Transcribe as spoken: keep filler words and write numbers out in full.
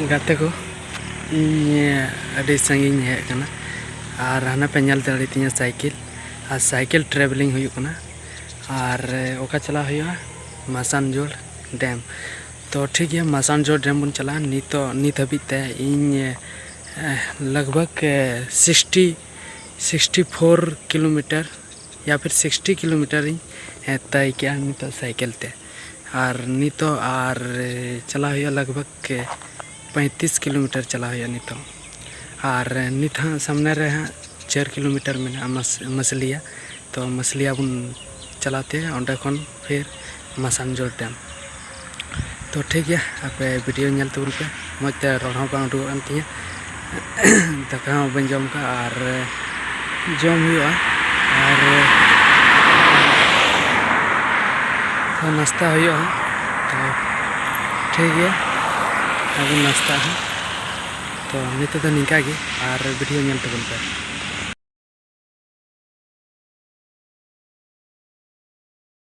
ᱜᱟᱛᱮ ᱠᱚ, ᱤᱧ ᱟᱹᱰᱤ ᱥᱟᱺᱜᱤᱧ ᱦᱮᱡ ᱟᱠᱟᱱᱟ ᱟᱨ ᱦᱟᱱᱟ ᱯᱮ ᱧᱮᱞ ᱫᱟᱲᱮᱭᱟᱛᱤᱧᱟ ᱥᱟᱭᱠᱮᱞ, ᱟᱨ ᱥᱟᱭᱠᱮᱞ ᱴᱨᱟᱵᱷᱮᱞᱤᱝ ᱦᱩᱭᱩᱜ ᱠᱟᱱᱟ᱾ ᱟᱨ ᱚᱠᱟ ᱪᱟᱞᱟᱜ ᱦᱩᱭᱩᱜᱼᱟ? ᱢᱟᱥᱟᱱᱡᱳᱲ ᱰᱮᱢ᱾ ᱛᱚ ᱴᱷᱤᱠ ᱜᱮᱭᱟ, ᱢᱟᱥᱟᱱᱡᱳᱲ ᱰᱮᱢ ᱵᱚᱱ ᱪᱟᱞᱟᱜᱼᱟ᱾ ᱱᱤᱛᱚᱜ, ᱱᱤᱛ ᱦᱟᱹᱵᱤᱡ ᱛᱮ ᱤᱧ, ᱮ, ᱞᱟᱜᱽ ᱵᱷᱟᱜᱽ, ᱮ, ᱥᱤᱠᱥᱴᱤ, ᱥᱤᱠᱥᱴᱤ ᱯᱷᱳᱨ ᱠᱤᱞᱳᱢᱤᱴᱟᱨ ᱭᱟ ᱯᱷᱤᱨ ᱥᱤᱠᱥᱴᱤ ᱠᱤᱞᱳᱢᱤᱴᱟᱨ ᱤᱧ, ᱮ, ᱛᱟᱭ ᱠᱮᱜᱼᱟ ᱱᱤᱛᱚᱜ ᱥᱟᱭᱠᱮᱞ ᱛᱮ᱾ ᱟᱨ ᱱᱤᱛᱚᱜ ᱟᱨ, ᱮ, ᱪᱟᱞᱟᱣ ᱦᱩᱭᱩᱜᱼᱟ ᱞᱟᱜᱽ ᱵᱷᱟᱜᱽ, ᱮ, ᱯᱚᱸᱭᱛᱨᱤᱥ ᱠᱤᱞᱳᱢᱤᱴᱟᱨ ᱪᱟᱞᱟᱣ ᱦᱩᱭᱩᱜᱼᱟ ᱱᱤᱛᱚᱜ᱾ ᱟᱨ ᱱᱤᱛ ᱦᱟᱸᱜ ᱥᱟᱢᱱᱮ ᱨᱮ ᱦᱟᱸᱜ ᱪᱟᱨ ᱠᱤᱞᱳᱢᱤᱴᱟᱨ ᱢᱮᱱᱟᱜᱼᱟ ᱢᱟᱥ-, ᱢᱟᱥᱞᱤᱭᱟ᱾ ᱛᱚ ᱢᱟᱥᱞᱤᱭᱟ ᱵᱚᱱ ᱪᱟᱞᱟᱣ ᱛᱮ ᱚᱸᱰᱮ ᱠᱷᱚᱱ ᱯᱷᱤᱨ ᱢᱟᱥᱟᱱᱡᱳᱲ ᱰᱮᱢ᱾ ᱛᱚ ᱴᱷᱤᱠ ᱜᱮᱭᱟ, ᱟᱯᱮ ᱵᱷᱤᱰᱤᱭᱳ ᱧᱮᱞ ᱛᱟᱵᱚᱱ ᱯᱮ᱾ ᱢᱚᱡᱽ ᱛᱮ ᱨᱚᱲ ᱦᱚᱸ ᱵᱟᱝ ᱩᱰᱩᱠᱚᱜ ᱠᱟᱱ ᱛᱤᱧᱟᱹ᱾ ᱫᱟᱠᱟ ᱦᱚᱸ ᱵᱟᱹᱧ ᱡᱚᱢ ᱠᱟᱜᱼᱟ ᱟᱨ ᱡᱚᱢ ᱦᱩᱭᱩᱜᱼᱟ ᱟᱨ ᱛᱚ ᱱᱟᱥᱛᱟ ᱦᱩᱭᱩᱜᱼᱟ᱾ ᱛᱚ ᱴᱷᱤᱠ ᱜᱮᱭᱟ, ᱟᱵᱚ ᱱᱟᱥᱛᱟᱜᱼᱟ ᱦᱟᱸᱜ᱾ ᱛᱚ ᱱᱤᱛᱚᱜ ᱫᱚ ᱱᱤᱝᱠᱟ ᱜᱮ ᱟᱨ ᱵᱷᱤᱰᱤᱭᱳ ᱧᱮᱞ ᱛᱟᱵᱚᱱ ᱯᱮ᱾